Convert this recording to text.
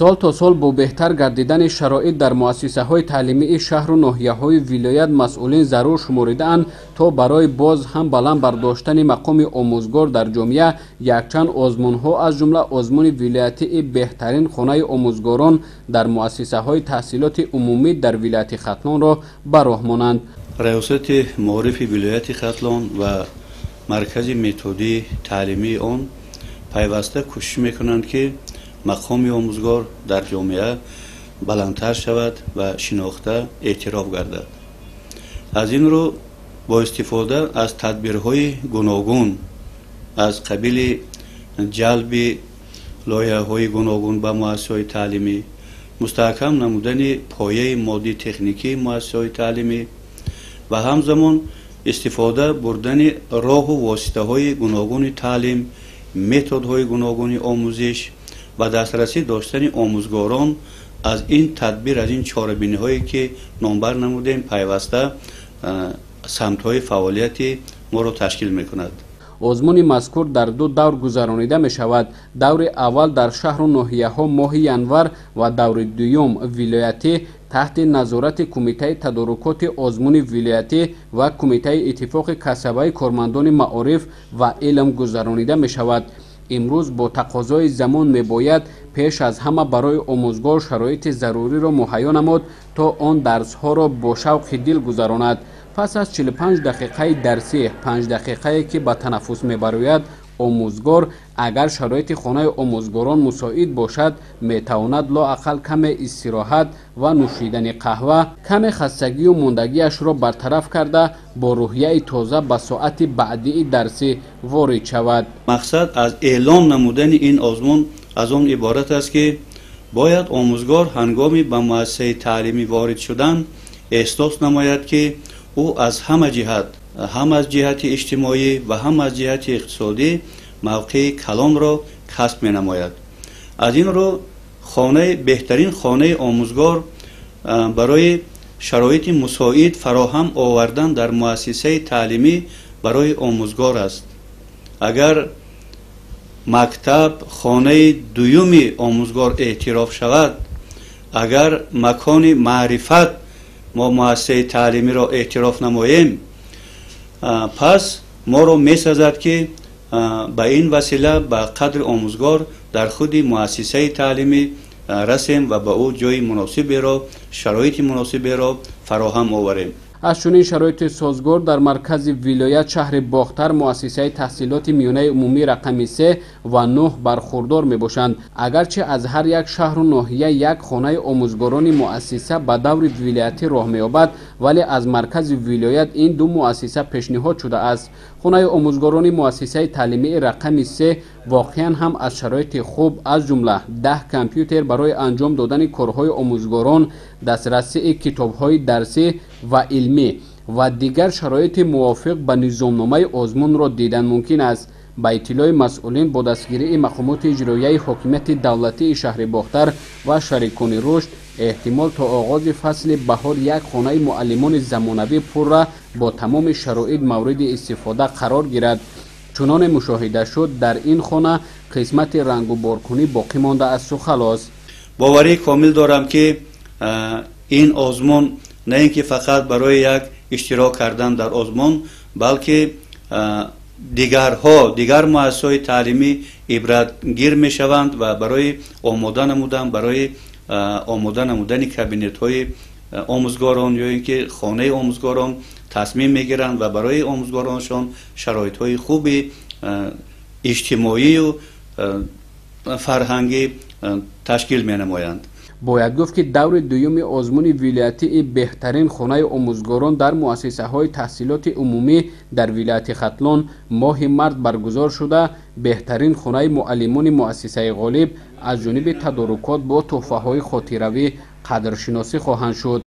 Сол то сол бо беҳтар гардидани шароит дар муассисаҳои таълимии шаҳру ноҳияҳои вилоят масъулин зарур шуморидаанд, то барои боз ҳам баланд бардоштани мақоми омӯзгор дар ҷомеа якчанд озмунҳо, аз ҷумла озмуни вилоятии беҳтарин хонаи омӯзгорон дар муассисаҳои таҳсилоти умумӣ дар вилояти Хатлонро ба роҳ монанд. Раёсати маорифи вилояти Хатлон ва маркази методии таълимии он пайваста кӯшиш мекунанд, ки мақоми омӯзгор дар ҷомеа баландтар шавад ва шинохта эътироф гардад. Аз ин рӯ бо истифода аз тадбирҳои гуногун, аз қабили ҷалби лоиҳаҳои гуногун ба муассисаҳои таълимӣ, мустаҳкам намудани пояи моддии техникии муассисаҳои таълимӣ ва ҳамзамон истифода бурдани роҳу воситаҳои гуногуни таълим, методҳои гуногуни омӯзиш ва дастрасӣ доштани омӯзгорон аз ин тадбир, аз ин чорабиниҳое ки номбар намудем, пайваста самтҳои фаъолияти моро ташкил мекунад. Озмуни мазкур дар ду давр гузаронида мешавад. Даври аввал дар шаҳру ноҳияҳо моҳи январ ва даври дуюм вилоятӣ таҳти назорати Кумитаи тадорукоти озмуни вилоятӣ ва Кумитаи иттифоқи касабаи кормандони маориф ва илм гузаронида мешавад. Имрӯз бо тақозои замон мебояд пеш аз ҳама барои омӯзгор шароити заруриро муҳайё намуд, то он дарсҳоро бо шавқи дил гузаронад. Пас аз 45 дақиқаи дарсӣ, 5 дақиқае ки ба танаффус мебарояд, омӯзгор агар шароити хонаи омӯзгорон мусоид бошад, метавонад лоақал каме истироҳат ва нӯшидани қаҳва каме хастагию мондагиашро бартараф карда, бо рӯҳияи тоза ба соати баъдии дарсӣ ворид шавад. Мақсад аз эълон намудани ин озмун аз он иборат аст, ки бояд омӯзгор ҳангоми ба муассисаи таълимӣ ворид шудан эҳсос намояд, ки ӯ аз ҳама ҷиҳат, ҳам аз ҷиҳати иҷтимоӣ ва ҳам аз ҷиҳати иқтисодӣ, мавқеи калонро касб менамояд. Аз ин рӯ беҳтарин хонаи омӯзгор барои шароити мусоид фароҳам овардан дар муассисаи таълимӣ барои омӯзгор аст. Агар мактаб хонаи дуюми омӯзгор эътироф шавад, агар макони маърифат мо муассисаи таълимиро эътироф намоем, пас моро месазад, ки ба ин васила ба қадри омӯзгор дар худи муассисаи таълимӣ расем ва ба ӯ ҷои муносиберо, шароити муносиберо фароҳам оварем. Аз чунин шароити созгор дар маркази вилоят, шаҳри Бохтар, муассисаи таҳсилоти миёнаи умумӣ рақами 3 ва 9 бархурдор мебошанд. Агарчи аз ҳар як шаҳру ноҳия як хонаи омӯзгорони муассиса ба даври вилоятӣ роҳ меёбад, вале аз маркази вилоят ин ду муассиса пешниҳод шудааст. Хонаи омӯзгорони муассисаи таълимии рақами 3 воқеан ҳам аз шароити хуб, аз ҷумла 10 компютер барои анҷом додани корҳои омӯзгорон, дастрасии китобҳои дарсӣ ва илмӣ ва дигар шароити мувофиқ ба низомномаи озмунро дидан мумкин аст. Ба иттилои масъулин, бо дастгирии мақомоти иҷроияи ҳокимияти давлатии шаҳри Бохтар ва шарикони рушд, эҳтимол то оғози фасли баҳор як хонаи муаллимони замонавӣ пурра бо тамоми шароит мавриди истифода қарор гирад. Чуноне мушоҳида шуд, дар ин хона қисмати рангуборкунӣ боқӣ монда асту халос. Боварии комил дорам, ки ин озмун на ин ки фақат барои як иштирок кардан дар озмун, балки дигарҳо, дигар муассисаҳои таълимӣ ибратгир мешаванд ва барои омода намудани кабинетҳои омӯзгорон ё ин ки хонаи омӯзгорон тасмим мегиранд ва барои омӯзгороншон шароитҳои хуби иҷтимоию фарҳангӣ ташкил менамоянд. Бояд гуфт, ки даври дуюми озмуни вилоятии беҳтарин хонаи омӯзгорон дар муассисаҳои таҳсилоти умумӣ дар вилояти Хатлон моҳи март баргузор шуда, беҳтарин хонаи муаллимони муассисаи ғолиб аз ҷониби тадорукот бо тӯҳфаҳои хотиравӣ қадршиносӣ хоҳанд шуд.